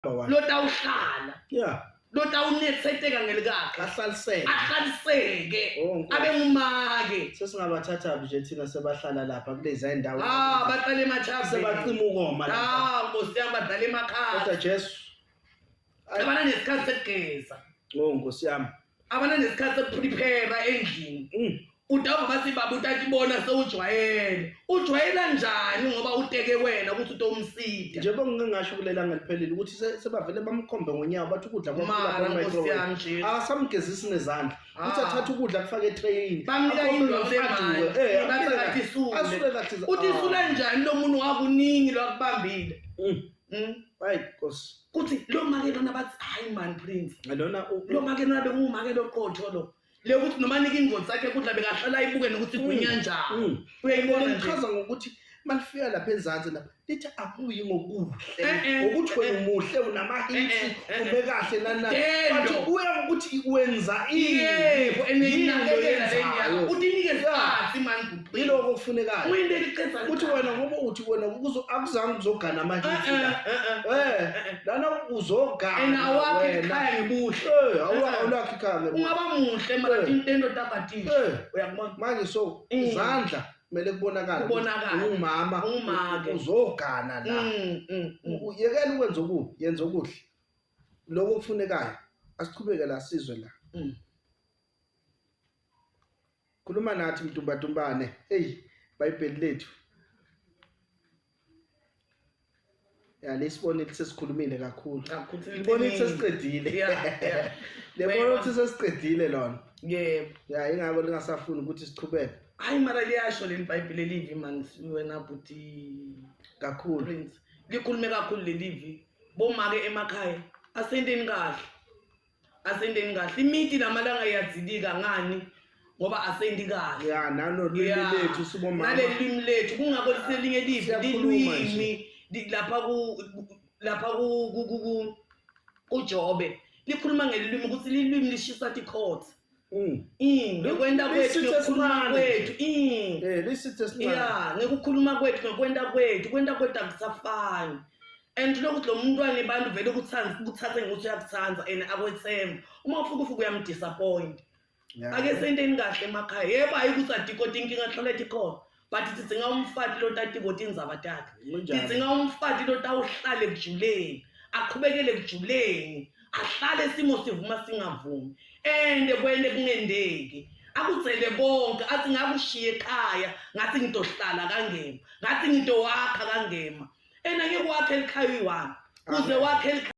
1. Lotawuhlala. Yeah. Lotawunetseteka ngelikakhe. Ahlaliseke. Ahlaliseke. Oh, Nkosi. Abe ngumake. Sesingabathatha nje thina sebahlala lapha kulezi ndawo. Ah, baqale emathaveni. Sebacima ukoma lapha. Ah, Nkosi yami, badlala emakhaya. Kodwa Jesu. Abana nesikhathi sekugeza. Oh, Nkosi yami. Abana nesikhathi sekuprepare endlini. Utawuva bathi baba utatibona sewujwayele. Ujwayela njani ngoba uteke wena ukuthi utomsida? Njengoba ngingasho kulela ngeliphelile ukuthi sebavele bamkhombe ngonyawo bathi ukudla Mara Nkosi yami Jesu. Akasamgezisi nezandla. Uthi Ah. athathe ukudla kufake etrayini. Bamnika Akhombe indonso ngofaduke. emali. Eh, Bathi amnika kathi isule. Asule kathi. Uthi Ah. isule njani lo muntu wakuningi lwakubambile? Hayi Nkosi. Kuthi lo make lona bathi hayi man Prince. Lona Lo make lona bekungumake loqotho lo. Le ukuthi noma nika ingoti sakhe kudla bekahlala ayibuke nokuthi igwinya njani. Uyayibona nje. Ngichaza ngokuthi malifika lapha enzansi lapha lithi akuyi ngokuhle. Eh, eh, Ngokuthi wena eh, umuhle unama-hits, Eh, eh, eh, ume kahle nani nani. Dendo. But kuya ngokuthi wenza ini. Yebo, Yini eneyinakekela oyenzayo. lenyanga. Utinike isikhathi man Prince. Yiloko okufunekayo. Uyinto eliqeda Uthi wena ngoba uthi wena akuzange uzogana ama-hits la. Eh, Eh, lana uzogana. And awakhe wena. ikhaya ngebuhle. Eh, awulakhi ikhaya ngebuhle. Ungaba muhle mara Eh. tintento takatisha. Eh. Uyakubona? Manje so izandla kumele kubonakale. Kubonakale. Ungumama. Ungumake. Uzogana la. Yekela ukwenza okubi, yenza okuhle. Lokho okufunekayo. Asiqhubeke la sizwe la. Khuluma nathi Mtumbadumbane. Hey, iBhayibheli lethu. Ya lesibonile sesikhulumile kakhulu. Kakhulu. Libonile sesiqedile. Yeah, yeah. Lebona ukuthi sesiqedile lona. Yebo. Ya ingakho lingasafuni ukuthi siqhubeke Hayi mara liyasho leli Bhayibheli elivi man wena buti kakhulu. Prince. Likhulume kakhulu lelivi. Bomake emakhaya asenteni kahle. Asenteni kahle. Imiti lamalanga iyadzilika ngani? Ngoba asenti kahle. Ya nanolwimi Yeah. lethu sibomama. Naleli lwimi lethu kungakho liselinye livi Siyakhuluma lilwimi lapha ku lapha ku ku- ku- ku kuJobe likhuluma ngelilwimi ukuthi lilwimi lishisa tikhotha. Ngekwenta kwethu Lisitha ngekukhuluma esincane. kwethu. Eh, lisitha esincane. Yeah, ngekukhuluma kwethu ngekwenta kwethu, kwenta kwethu akusafani. And lokuthi lo mntwana abantu vele ukuthanza ukuthathe ngokuthi uyakuthanda and akwethemba. Uma ufika ufika uyamdisappoint. Ya. Ake senteni kahle emakhaya. Yebo hayi ukuthi adikoti inkinga hlale tikhona. But tidzinga umfati lo tatikoti indzaba takhe. Kunjalo. Tidzinga umfati lo tawuhlala ekujuleni, aqhubekele ekujuleni, ahlale simo sivuma singavumi. Ende kwende kungendeki. Akudzele konke athi ngakushiya ekhaya, ngathi ngitohlala kangema, ngathi ngitowakha kangema. Ena ngeke wakhe elikhaya uyi-one. Uze Amen. wakhe elikhaya.